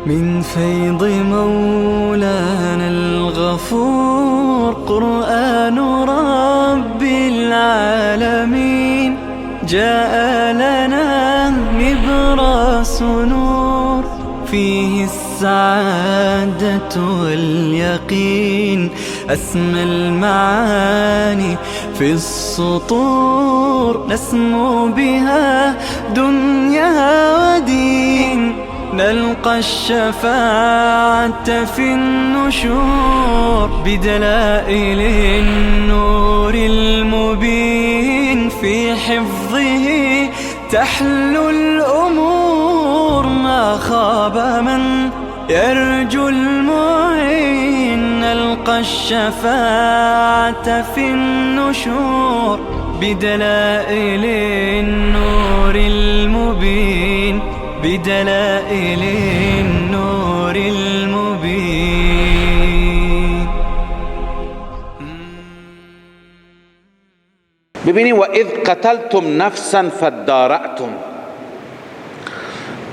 من فيض مولانا الغفور، قرآن رب العالمين جاء لنا نبراس نور، فيه السعادة واليقين، أسمى المعاني في السطور، نسمو بها دنيا ودين، نلقى الشفاعة في النشور، بدلائل النور المبين، في حفظه تحلو الأمور، ما خاب من يرجو المعين، نلقى الشفاعة في النشور، بدلائل النور المبين، بدلائل النور المبين. ببینیم و اذ قتلتم نفسا فادارأتم.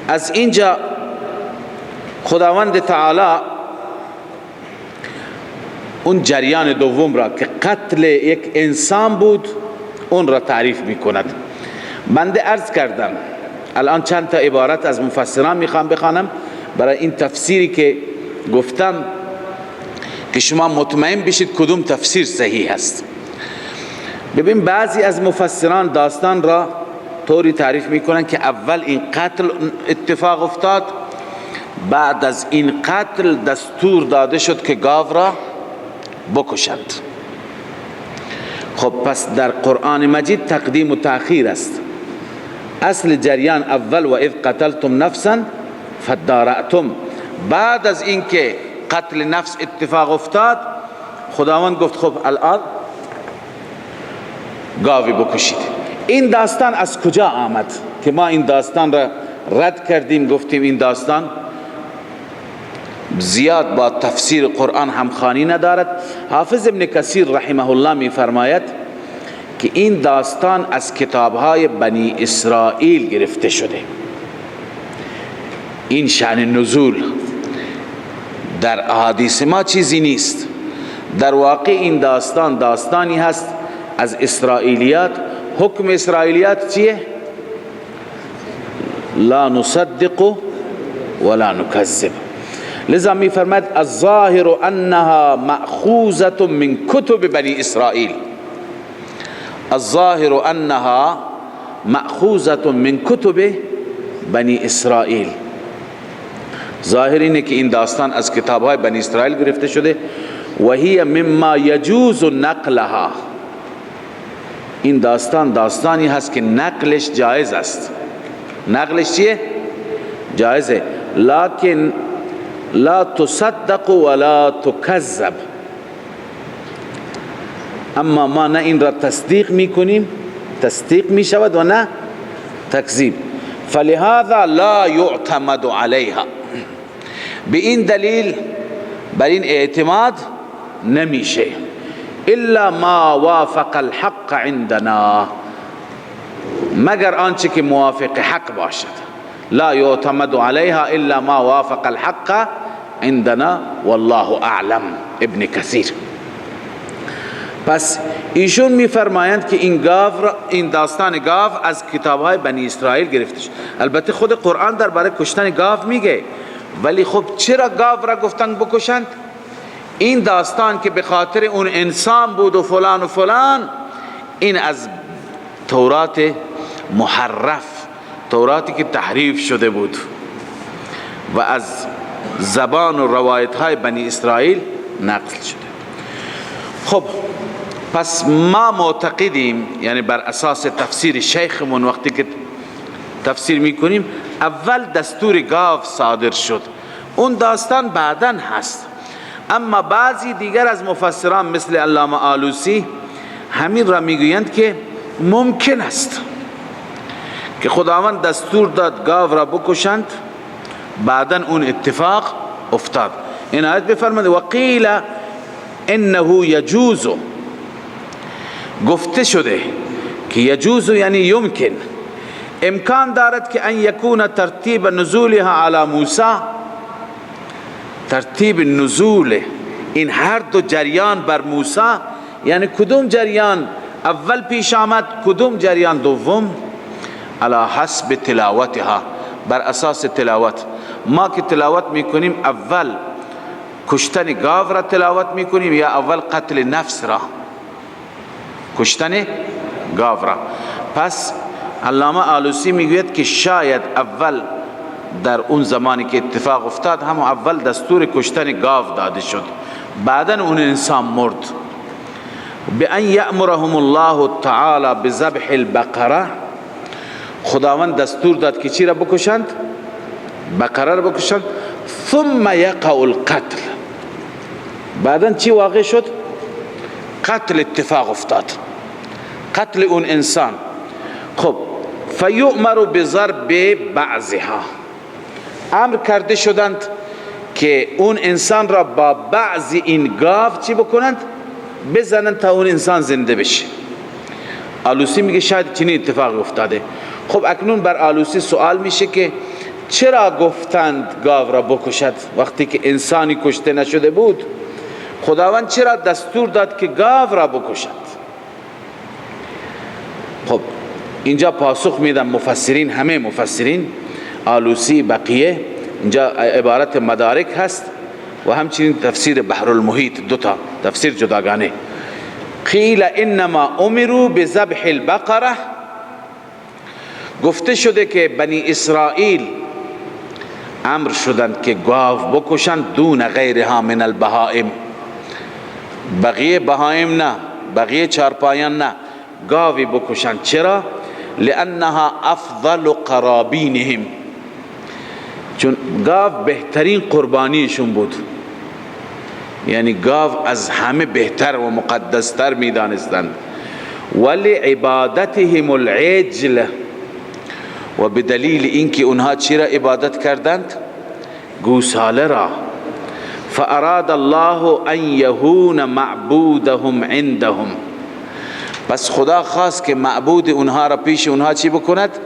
از اینجا خداوند تعالی اون جریان دوم را که قتل یک انسان بود اون را تعریف میکند. بنده عرض کردم الان چند تا عبارت از مفسران میخوام بخوانم برای این تفسیری که گفتم که شما مطمئن بشید کدوم تفسیر صحیح است. ببین بعضی از مفسران داستان را طوری تعریف میکنن که اول این قتل اتفاق افتاد، بعد از این قتل دستور داده شد که گاو را بکشند. خب پس در قرآن مجید تقدیم و تأخیر است. اصل جریان اول و اذ قتلتم نفسا فادارأتم، بعد از اینکه قتل نفس اتفاق افتاد خداوند گفت خب الان گاوی بکشید. این داستان از کجا آمد که ما این داستان را رد کردیم، گفتیم این داستان زیاد با تفسیر قرآن همخوانی ندارد؟ حافظ ابن کثیر رحمه الله می فرماید که این داستان از کتابهای بنی اسرائیل گرفته شده. این شأن نزول در احادیث ما چیزی نیست. در واقع این داستان داستانی هست از اسرائیلیات. حکم اسرائیلیات چیه؟ لا نصدق ولا نکذب. لذا می فرماید الظاهر انها مأخوذة من کتب بنی اسرائیل، الظاهر انها مأخوذة من کتب بنی اسرائیل. ظاهر اینه که این داستان از کتاب‌های بنی اسرائیل گرفته شده. و هی مما یجوز نقلها، این داستان داستانی هست که نقلش جایز است. نقلش چیه؟ جایزه، لکن لا تصدق ولا تکذب. اما ما نه این را تصدیق میکنیم، تصدیق میشود، و نه تکذیب. فلهذا لا يعتمد عليها، به این دلیل بر این اعتماد نمیشه. الا ما وافق الحق عندنا، مگر آنچه که موافق حق باشد. لا يعتمد عليها الا ما وافق الحق عندنا والله اعلم. ابن کثیر. پس ایشون میفرمایند که این گاو، این داستان گاو از کتاب‌های بنی اسرائیل گرفته شد. البته خود قرآن درباره کشتن گاو میگه، ولی خب چرا گاو را گفتن بکشند؟ این داستان که به خاطر اون انسان بود و فلان و فلان، این از تورات محرف، توراتی که تحریف شده بود و از زبان و روایت های بنی اسرائیل نقل شده. خب پس ما معتقدیم، یعنی بر اساس تفسیر شیخمون وقتی که تفسیر میکنیم، اول دستور گاو صادر شد، اون داستان بعداً هست. اما بعضی دیگر از مفسران مثل علامه آلوسی همین را میگویند که ممکن است که خداوند دستور داد گاو را بکشند، بعداً اون اتفاق افتاد. این آیت بفرماید وقیل انه یجوز، گفته شده که یجوز یعنی یمکن، امکان دارد که ان یکون ترتیب نزولها علی موسی، ترتیب نزول این هر دو جریان بر موسی، یعنی کدوم جریان اول پیش آمد، کدوم جریان دوم، علی حسب تلاوتها، بر اساس تلاوت. ما که تلاوت میکنیم اول کشتن گاو را تلاوت میکنیم یا اول قتل نفس را؟ کشتن گاو را. پس علامه آلوسی میگوید که شاید اول در اون زمانی که اتفاق افتاد هم اول دستور کشتن گاو داده شد، بعدا اون انسان مرد. بأن یأمرهم الله تعالی بذبح البقره، خداوند دستور داد که چی را بکشند؟ بقره را بکشند. ثم یقع القتل، بعدا چی واقع شد؟ قتل اتفاق افتاد، قتل اون انسان. خب فیؤمر بضرب بعضها، امر کرده شدند که اون انسان را با بعض این گاو چی بکنند؟ بزنند تا اون انسان زنده بشه. آلوسی میگه شاید چنین اتفاقی افتاده. خب اکنون بر آلوسی سوال میشه که چرا گفتند گاو را بکشد وقتی که انسانی کشته نشده بود؟ خداوند چرا دستور داد که گاو را بکشد؟ خب اینجا پاسخ میدن مفسرین، همه مفسرین، آلوسی، بقیه. اینجا عبارت مدارک هست و همچنین تفسیر بحر المحیط، دوتا تفسیر جداگانه. قیل انما امروا بذبح البقره، گفته شده که بنی اسرائیل امر شدند که گاو بکشند، دون غیرها من البهائم، بقیه بهائم نه، بقیه چارپایان نه، گاوی بکشند. چرا؟ لانها افضل قرابینهم، چون گاو بهترین قربانیشون بود، یعنی گاو از همه بهتر و مقدستر میدانستند. ولی عبادتهم العجل، و به دلیل اینکه اونها چی را عبادت کردند؟ گوساله را. فاراد الله ان یهون معبودهم عندهم، پس خدا خواست که معبود اونها را پیش اونها چی بکند؟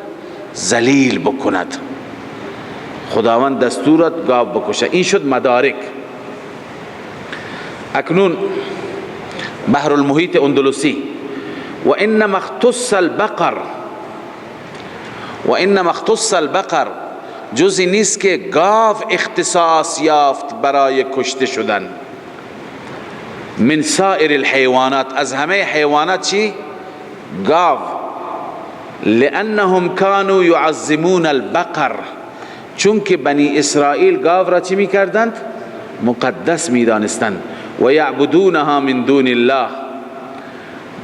ذلیل بکند. خداوند دستورت گاو بکشه. این شد مدارک. اکنون بحر المحیط اندلسی، و انما اختص البقر، و انما اختص البقر، جزی نیست که گاو اختصاص یافت برای کشته شدن، من سائر الحیوانات، از همه حیوانات چی؟ گاو. لانهم كانوا يعظمون البقر، چون که بنی اسرائیل گاو را چی میکردند؟ مقدس میدانستند. و یعبدونها من دون الله،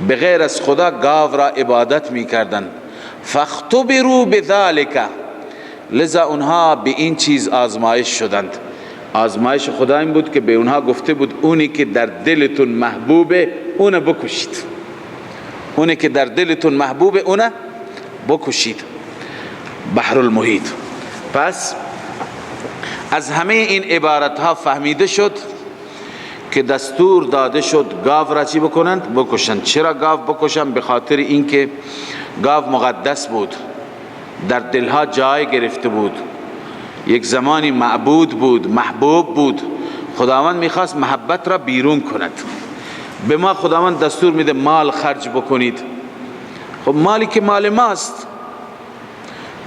بغیر از خدا گاو را عبادت میکردند. فاختبروا بذلك، لذا اونها به این چیز آزمایش شدند. آزمایش خدا این بود که به اونها گفته بود اونی که در دلتون محبوبه اونو بکشید، اونی که در دلتون محبوبه اونو بکشید. بحر المحیط. پس از همه این عبارت ها فهمیده شد که دستور داده شد گاو را چی بکنند؟ بکشند. چرا گاو بکشند؟ به خاطر اینکه گاو مقدس بود، در دلها جای گرفته بود، یک زمانی معبود بود، محبوب بود. خداوند میخواست محبت را بیرون کند. به ما خداوند دستور میده مال خرج بکنید. خب مالی که مال ماست،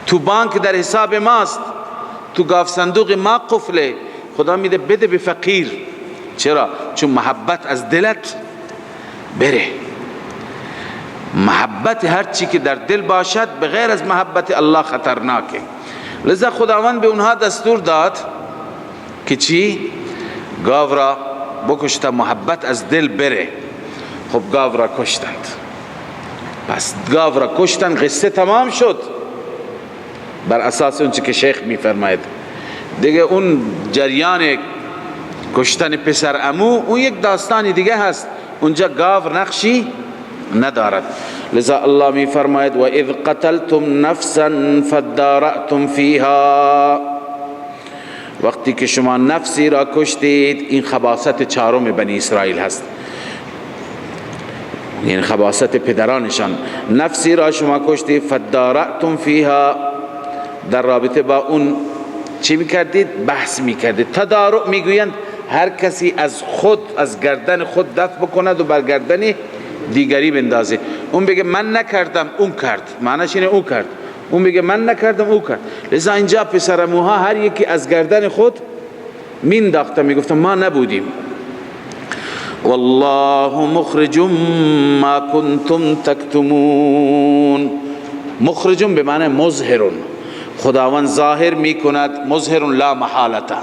تو بانک در حساب ماست، تو گاو صندوق ما قفله، خدا میده بده به فقیر. چرا؟ چون محبت از دلت بره. محبت هر چی که در دل باشد به غیر از محبت الله خطرناکه. لذا خداوند به اونها دستور داد که چی؟ گاو را بکشت، محبت از دل بره. خب گاو را کشتند. پس گاو را کشتند، قصه تمام شد بر اساس اون چی که شیخ میفرماید. دیگه اون جریان کشتن پسر عمو اون یک داستانی دیگه هست، اونجا گاو نقشی ندارد. لذا الله می فرماید و اذ قتلتم نفسا فادارأتم فیها، وقتی که شما نفسی را کشتید، این خباثت چهارم بنی اسرائیل هست، یعنی خباثت پدرانشان. نفسی را شما کشتید، فادارأتم فیها، در رابطه با اون چی میکردید؟ بحث میکردید. تدارع میگویند هر کسی از خود، از گردن خود دفع بکند و بر گردن دیگری بندازه. اون بگه من نکردم، اون کرد، معنیش اینه اون کرد. اون بگه من نکردم، اون کرد. لذا اینجا پسرموها هر یکی از گردن خود مینداختن، میگفتن ما نبودیم. والله مخرج ما کنتم تکتمون. مخرج به معنی مظهر، خداوند ظاهر میکند، مظهر لا محالته،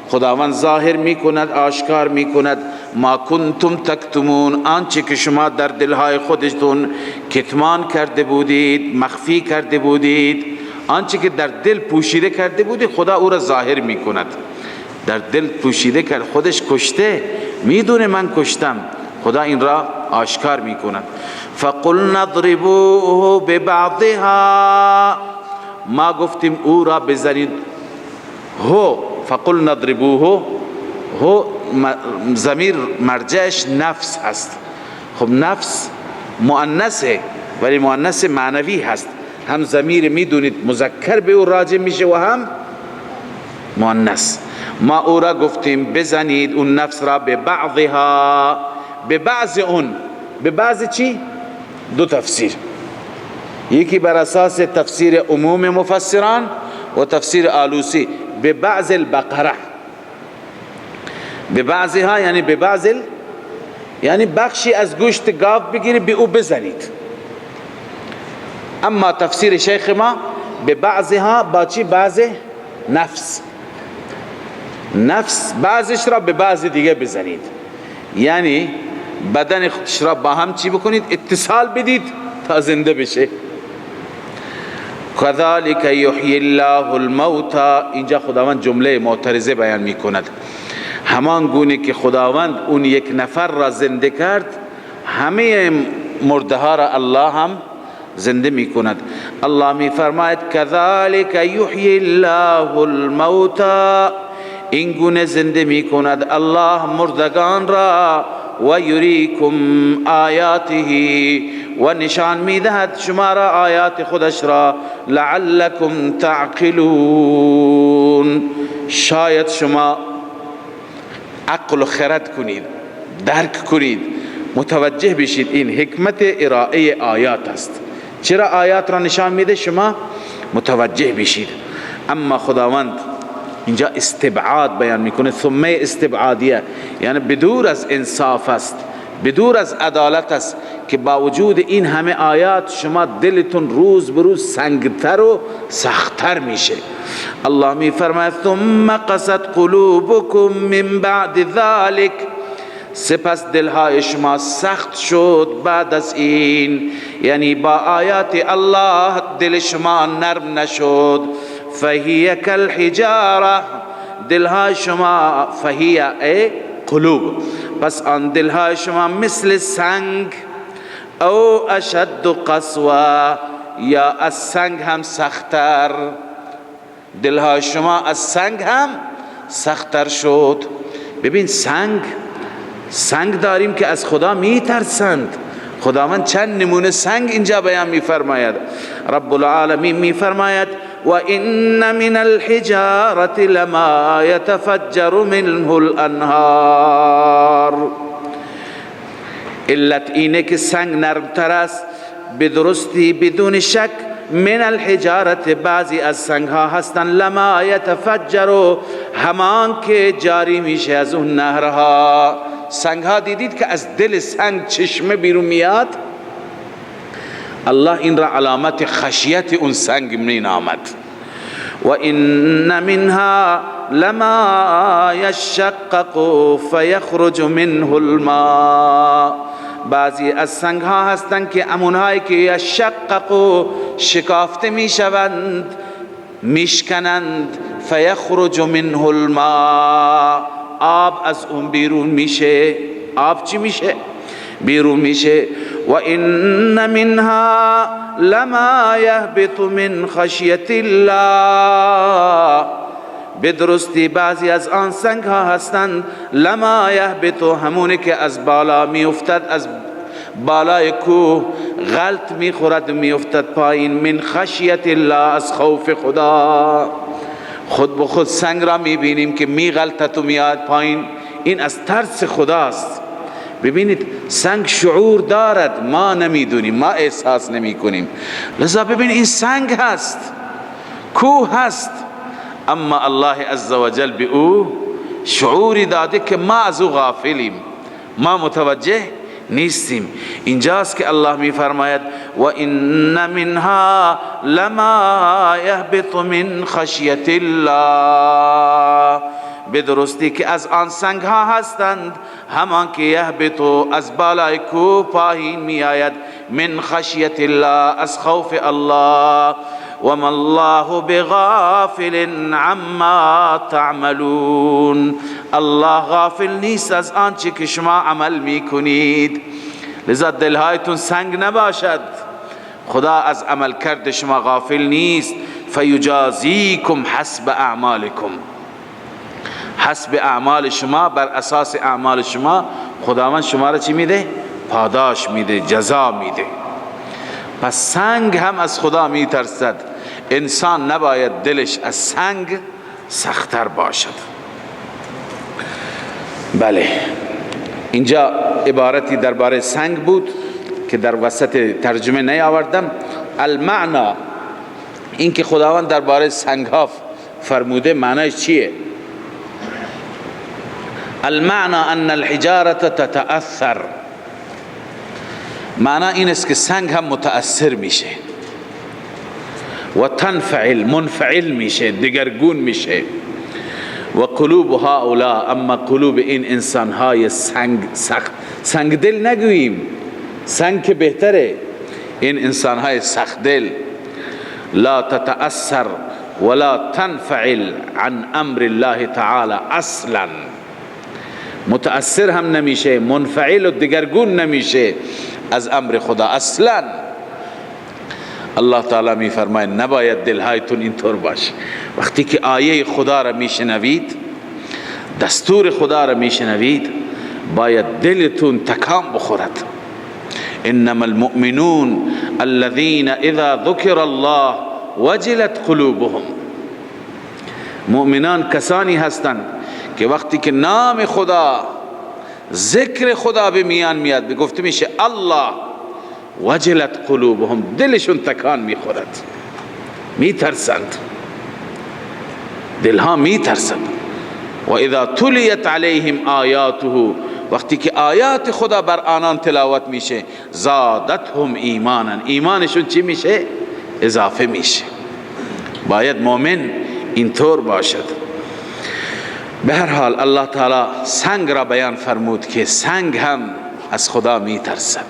خداوند ظاهر میکند، آشکار میکند. ما کنتم تکتمون، آنچه که شما در دلهای خودتون کتمان کرده بودید، مخفی کرده بودید، آنچه که در دل پوشیده کرده بودید، خدا او را ظاهر میکند. در دل پوشیده کرد، خودش کشته، میدونه من کشتم، خدا این را آشکار میکند. فقلنا اضربوه ببعضها، ما گفتیم او را بزنید. هو فقلنا اضربوه، هو ضمیر مرجعش نفس هست. خب نفس مؤنثه، ولی مؤنث معنوی هست، هم ضمیر میدونید مذکر به او راجع میشه و هم مؤنث. ما او را گفتیم بزنید اون نفس را به بعضها، به بعض اون، به بعض چی؟ دو تفسیر، یکی بر اساس تفسیر عموم مفسران و تفسیر آلوسی، به بعض البقره، به بعضها یعنی به بعض یعنی بخشی از گوشت گاو بگیری به او بزنید. اما تفسیر شیخ ما به بعضها با چی؟ بعض نفس، نفس بعضش را به بعض دیگه بزنید، یعنی بدن خودش را با هم چی بکنید؟ اتصال بدید تا زنده بشه. کذالک یحیی الله الموتی، اینجا خداوند جمله معترضه بیان میکند. همان گونه که خداوند اون یک نفر را زنده کرد، همه مرده ها را الله هم زنده میکند. الله میفرماید کذالک یحیی الله الموتی، این گونه زنده میکند الله مردگان را، و یریکم آیاته، و نشان میدهد شما را آیات خودش را، لعلکم تعقلون، شاید شما عقل و خرد کنید، درک کنید، متوجه بشید. این حکمت ارائه آیات است. چرا آیات را نشان میده؟ شما متوجه بشید. اما خداوند اینجا استبعاد بیان میکنه، ثم استبعادیه، یعنی بدور از انصاف است، بدور از عدالت است که با وجود این همه آیات شما دلتون روز به روز سنگتر و سختتر میشه. الله میفرماید ثم قست قلوبکم من بعد ذلک، سپس دلهای شما سخت شد بعد از این، یعنی با آیات الله دل شما نرم نشد. فهی کالحجاره، دلهای شما، فهی ای قلوب، پس آن دلهای شما مثل سنگ، او اشد قسوه، یا از سنگ هم سختر، دلهای شما از سنگ هم سختر شد. ببین سنگ، سنگ داریم که از خدا میترسند. خداوند چند نمونه سنگ اینجا بیان میفرماید. رب العالمین میفرماید و ان من الحجارة لما يتفجر منه الانهار. علت اینه که سنگ نرمتر است، به درستی بدون شک من الحجارت، بعضی از سنگ ها هستن، لما یتفجر، همان که جاری میشه از اون نهرها. سنگ ها دیدید که از دل سنگ چشمه بیرون میاد؟ الله این را علامت خشیت اون سنگ می نامد. و ان منها لما یشقق فیخرج منه الماء، بعضی از سنگ ها هستند که امونهایی که یشقق شکافته می شوند، میشکنند، فیخرج منه الماء، آب از اون بیرون میشه. آب چی میشه؟ بیرون میشه. و ان منها لما یهبط من خشیت الله، به درستی بعضی از آن سنگ ها هستند، لما یهبط، همونه که از بالا میافتد، از بالای کوه غلط میخورد میافتد پایین، من خشیت الله، از خوف خدا. خود به خود سنگ را میبینیم که میغلطد و میاد پایین. این از ترس خداست. ببینید سنگ شعور دارد، ما نمیدونیم، ما احساس نمی کنیم. لذا ببین این سنگ هست، کوه هست، اما الله عزوجل به او شعوری داده که ما از او غافلیم، ما متوجه نیستیم. اینجاست که الله می فرماید و ان منها لما یهبط من خشیت الله، به درستی که از آن سنگ ها هستند همان که یهبط از بالای کوه پایین می آید، من خشیت الله، از خوف الله. و ما الله بغافل عما تعملون، الله غافل نیست از آنچه که شما عمل میکنید. لذا دلهایتون سنگ نباشد، خدا از عمل کرد شما غافل نیست. فیجازیکم حسب اعمالکم، حسب اعمال شما، بر اساس اعمال شما خداوند شما را چی میده؟ پاداش میده، جزا میده. پس سنگ هم از خدا میترسد، انسان نباید دلش از سنگ سخت‌تر باشد. بله، اینجا عبارتی درباره سنگ بود که در وسط ترجمه نیاوردم. المعنی این که خداوند درباره سنگ ها فرموده معنیش چیه؟ المعنی ان الحجاره تتأثر، معنی این است که سنگ هم متأثر میشه و تنفعل، منفعل میشه، دگرگون میشه. و قلوب هؤلاء، اما قلوب این انسانهای سنگ سخت، سنگ دل نگوییم، سنگ که بهتره، این انسانهای سخت دل لا تتأثر ولا تنفعل عن امر الله تعالی اصلا، متأثر هم نمیشه، منفعل و دگرگون نمیشه از امر خدا اصلا. الله تعالی می فرماید نباید دلهایتون اینطور باشه. وقتی که آیه خدا را میشنوید، دستور خدا را میشنوید، باید دلتون تکان بخورد. انما المؤمنون الذين اذا ذکر الله وجلت قلوبهم، مؤمنان کسانی هستند که وقتی که نام خدا، ذکر خدا به میان میاد، گفته میشه الله، وجلت قلوبهم، دلشون تکان میخورد، میترسند، دلها میترسند. و اذا تلیت علیهم آیاته، وقتی که آیات خدا بر آنان تلاوت میشه، زادتهم ایمانا، ایمانشون چی میشه؟ اضافه میشه. باید مؤمن اینطور باشد. به هر حال الله تعالی سنگ را بیان فرمود که سنگ هم از خدا میترسد.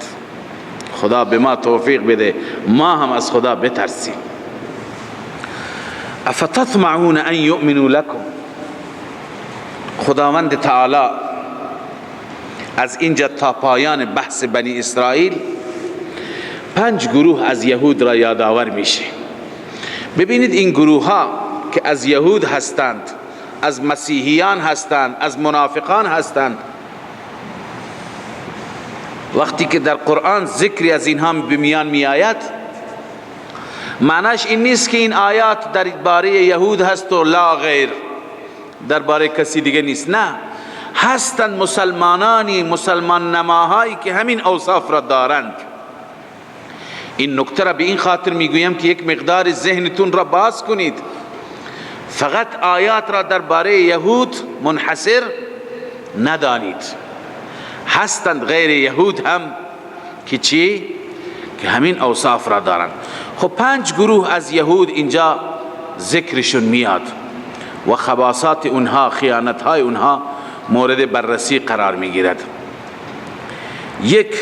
خدا به ما توفیق بده ما هم از خدا بترسیم. افتطمعون ان یؤمنوا لکم، خداوند تعالی از اینجا تا پایان بحث بنی اسرائیل 5 گروه از یهود را یادآور میشه. ببینید این گروه ها که از یهود هستند، از مسیحیان هستند، از منافقان هستند، وقتی که در قرآن ذکری از اینها به میان می آید، معناش این نیست که این آیات در باره یهود هست و لا غیر، در باره کسی دیگه نیست. نه، هستند مسلمانانی، مسلمان نماهایی که همین اوصاف را دارند. این نکته را به این خاطر میگویم که یک مقدار ذهنتون را باز کنید. فقط آیات را درباره یهود منحصر ندانید، هستند غیر یهود هم که چی؟ که همین اوصاف را دارند. خب 5 گروه از یهود اینجا ذکرشون میاد و خباثات اونها، خیانتهای اونها مورد بررسی قرار میگیرد. یک،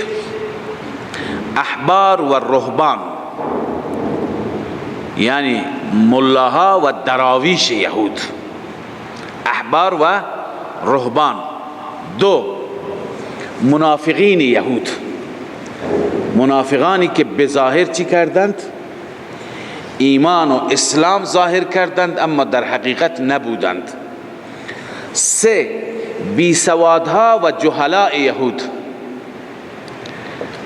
احبار و رهبان، یعنی ملاها و دراویش یهود، احبار و رهبان. دو، منافقین یهود، منافقانی که به ظاهر چی کردند؟ ایمان و اسلام ظاهر کردند اما در حقیقت نبودند. سه، بیسوادها و جهلاء یهود،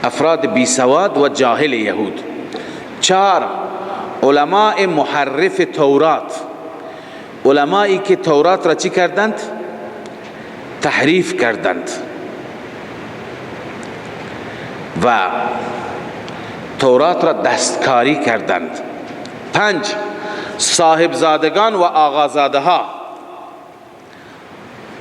افراد بیسواد و جاهل یهود. چهار، علماء محرف تورات، علمایی که تورات را چی کردند؟ تحریف کردند و تورات را دستکاری کردند. 5، صاحبزادگان و آقازاده ها،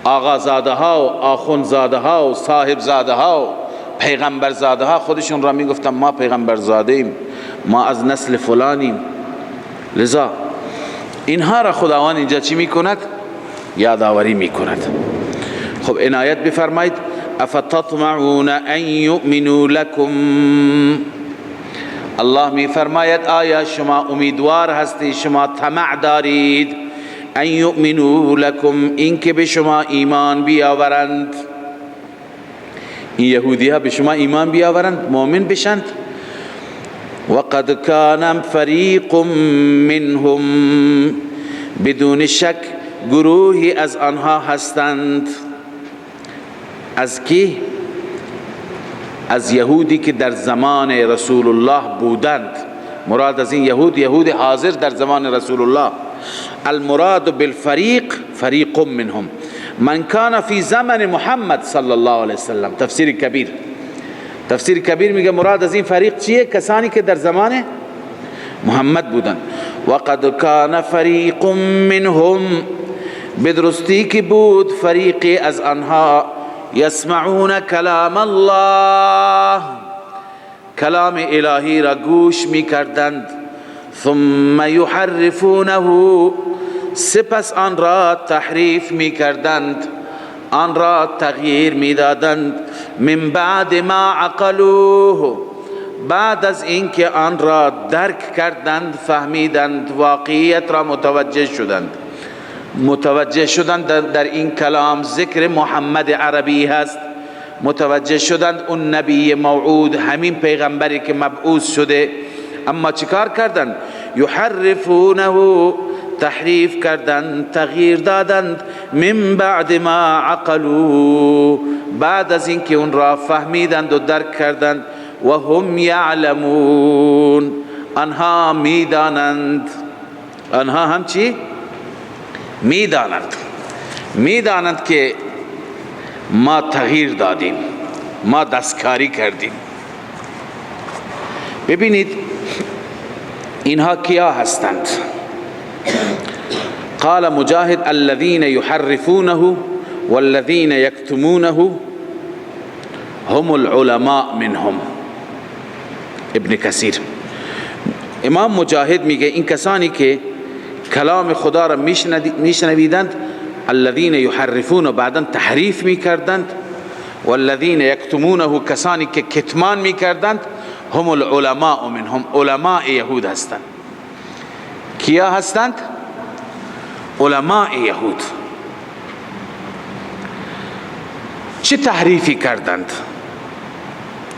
آقازاده ها و آخوندزاده ها و صاحبزاده ها و پیغمبرزاده ها، خودشون را میگفتن ما پیغمبرزاده ایم، ما از نسل فلانیم. لذا اینها را خداوند اینجا چی میکند؟ یادآوری میکند. خب عنایت بفرمایید. افتطمعون ان یؤمنوا لکم، الله میفرماید آیا شما امیدوار هستی، شما طمع دارید، ان یؤمنوا لکم، اینکه به شما ایمان بیاورند، این یهودی ها به شما ایمان بیاورند، مؤمن بشند. وقد کان فریق منهم، بدون شک گروهی از آنها هستند. از کی؟ از یهودی که در زمان رسول الله بودند. مراد از این یهود، یهود حاضر در زمان رسول الله. المراد بالفریق فریق منهم من کان فی زمن محمد صلی الله علیه وسلم. تفسیر کبیر، تفسیر کبیر میگه مراد از این فریق چیه؟ کسانی که در زمان محمد بودند. وقد کان فریق منهم، بدرستی که بود فریقی از آنها، یسمعون کلام الله، کلام الهی را گوش میکردند، ثم یحرفونه، سپس آن را تحریف میکردند، آن را تغییر میدادند، من بعد ما عقلوه، بعد از اینکه آن را درک کردند، فهمیدند، واقعیت را متوجه شدند. متوجه شدند در این کلام ذکر محمد عربی هست، متوجه شدند اون نبی موعود، همین پیغمبری که مبعوث شده. اما چیکار کردند؟ یحرفونه، تحریف کردند، تغییر دادند، من بعد ما عقلو، بعد از اینکه اون را فهمیدند و درک کردند. و هم یعلمون، آنها میدانند. آنها هم چی؟ میدانند، میدانند که ما تغییر دادیم، ما دستکاری کردیم. ببینید اینها کیا هستند؟ قال مجاهد الذين يحرفونه والذين يكتمونه هم العلماء منهم. ابن کثیر، امام مجاهد میگه این کسانی که کلام خدا را میشنویدند، الذين يحرفون، بعدا تحریف میکردند، والذین یکتمونه، کسانی که کتمان میکردند، هم العلماء منهم، علماء یهود هستند. کیا هستند؟ علماء یهود. چه تحریفی کردند؟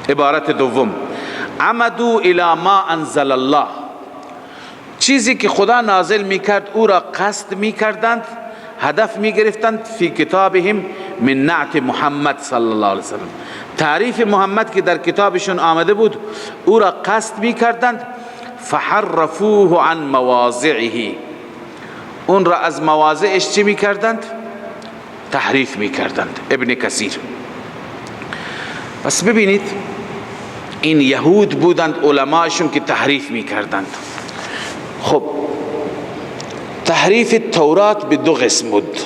عبارت دوم، عمدوا الی ما انزل الله، چیزی که خدا نازل میکرد او را قصد میکردند، هدف میگرفتند، فی کتابهم من نعت محمد صلی الله علیه وسلم، تعریف محمد که در کتابشون آمده بود او را قصد میکردند. فحرفوه عن مواضعه، اون را از مواضعش چی میکردند؟ تحریف میکردند. ابن کثیر. پس ببینید این یهود بودند، علماشون که تحریف میکردند. خب تحریف تورات به دو قسم بود.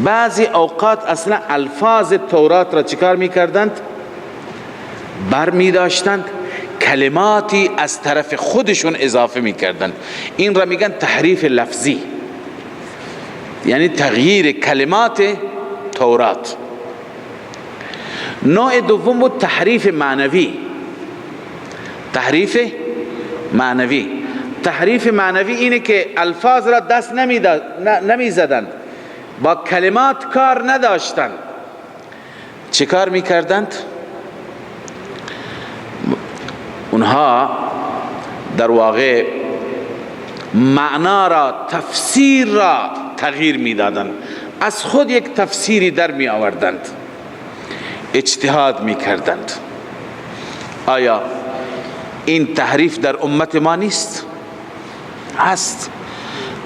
بعضی اوقات اصلا الفاظ تورات را چیکار میکردند؟ بر میداشتند، کلماتی از طرف خودشون اضافه میکردند. این را میگن تحریف لفظی، یعنی تغییر کلمات تورات. نوع دوم بود تحریف معنوی. تحریف معنوی، تحریف معنوی اینه که الفاظ را دست نمیزدند، با کلمات کار نداشتند. چه کار میکردند؟ اونها در واقع معنا را، تفسیر را تغییر میدادند، از خود یک تفسیری در می آوردند، اجتهاد می کردند. آیا این تحریف در امت ما نیست؟ هست.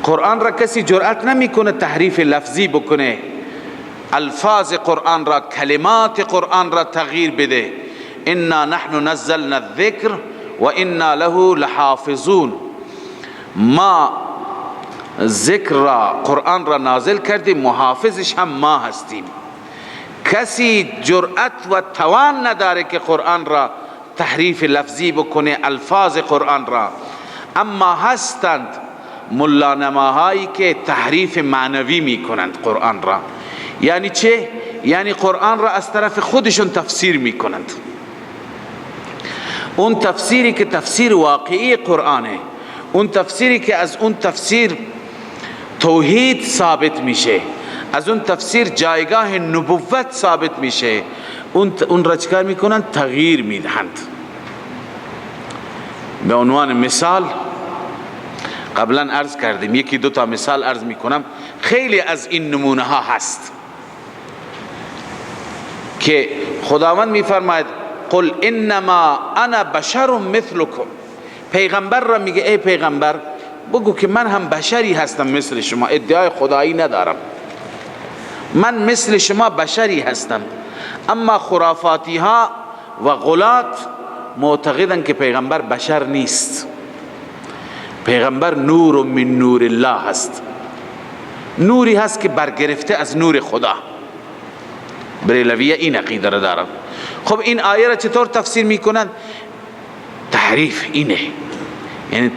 قرآن را کسی جرأت نمیکنه تحریف لفظی بکنه، الفاظ قرآن را، کلمات قرآن را تغییر بده. انا نحن نزلنا الذکر و انا له لحافظون. ما ذکر را، قرآن را نازل کردیم، محافظش هم ما هستیم. کسی جرأت و توان نداره که قرآن را تحریف لفظی بکنه، الفاظ قرآن را. اما هستند ملانماهایی که تحریف معنوی میکنند قرآن را. یعنی چه؟ یعنی قرآن را از طرف خودشون تفسیر میکنند. اون تفسیری که تفسیر واقعی قرآنه، اون تفسیری که از اون تفسیر توحید ثابت میشه، از اون تفسیر جایگاه نبوت ثابت میشه، اون را چکار میکنند؟ تغییر میدهند. به عنوان مثال قبلا عرض کردیم، یکی دو تا مثال عرض میکنم، خیلی از این نمونه ها هست که خداوند میفرماید قل انما انا بشر مثلکم. پیغمبر را میگه ای پیغمبر بگو که من هم بشری هستم مثل شما، ادعای خدایی ندارم، من مثل شما بشری هستم. اما خرافاتی ها و غلات معتقدن که پیغمبر بشر نیست، پیغمبر نور من نور الله هست، نوری هست که برگرفته از نور خدا. بریلویه این عقیده را دارن. خب این آیه را چطور تفسیر میکنن؟ تحریف اینه، یعنی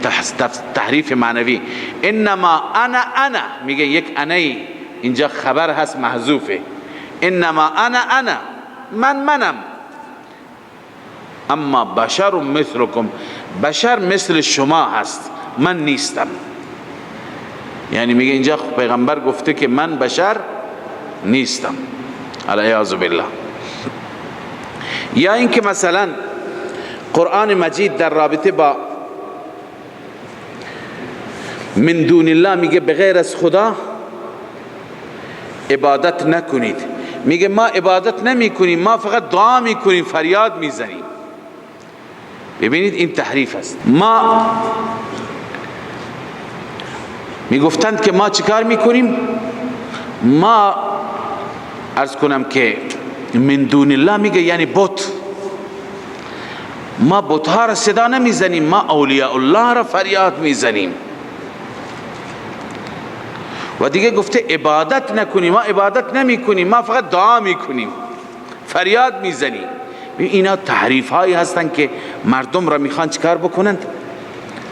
تحریف معنوی. انما انا انا، میگه یک انای اینجا خبر هست محذوفه، انما انا انا، من منم، اما بشر مثلکم، بشر مثل شما هست، من نیستم. یعنی میگه اینجا پیغمبر گفته که من بشر نیستم، العیاذ بالله. یا اینکه مثلا قرآن مجید در رابطه با من دون الله میگه بغیر از خدا عبادت نکنید. میگه ما عبادت نمی کنیم، ما فقط دعا میکنیم، فریاد میزنیم. ببینید این تحریف است. ما میگفتند که ما چیکار میکنیم؟ ما عرض کنم که من دون الله میگه یعنی بت، ما بتها را صدا نمیزنیم، ما اولیاء الله را فریاد میزنیم. و دیگه گفته عبادت نکنیم، ما عبادت نمی کنیم، ما فقط دعا میکنیم، فریاد میزنیم. اینا تحریف هایی هستن که مردم را میخوان چیکار بکنند؟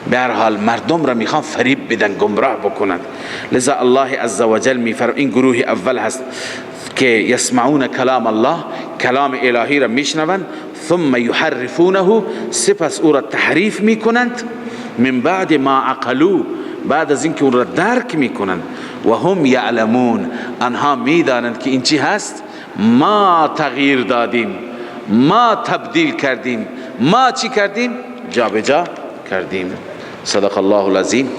به هر حال مردم را میخوان فریب بدن، گمراه بکنند. لذا الله عزوجل میفرماید این گروه اول هست که یسمعون کلام الله، کلام الهی را میشنوند، ثم یحرفونه، سپس او را تحریف میکنند، من بعد ما عقلو، بعد از اینکه اون را درک میکنند، و هم یعلمون، آنها میدانند که این چی هست، ما تغییر دادیم، ما تبدیل کردیم، ما چی کردیم؟ جابجا کردیم. صدق الله العظیم.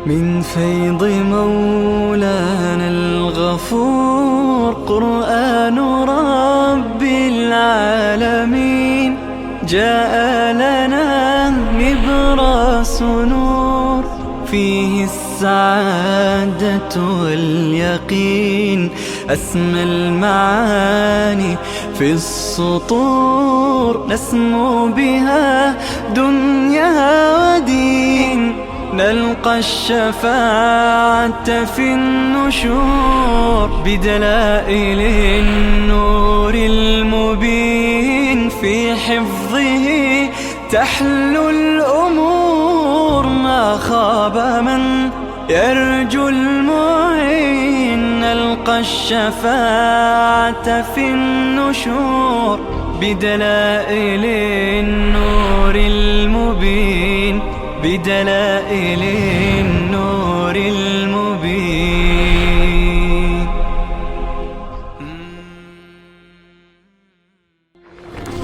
من فیض مولانا الغفور قرآن رب العالمین جاء لنا نبراس نور فيه السعادة واليقين أسمى المعاني في السطور نسمو بها دنيا ودين نلقى الشفاعة في النشور بدلائل النور المبين في حفظه تحلو الأمور ما خاب من يرجو المعين نلقى الشفاعة في النشور بدلائل النور المبين بدلائل النور المبين.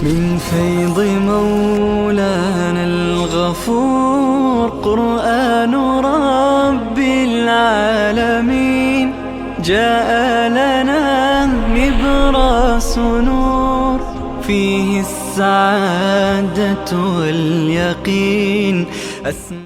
من فيض مولانا الغفور قرآن رب العالمين جاء لنا نبراس نور فيه السعادة واليقين.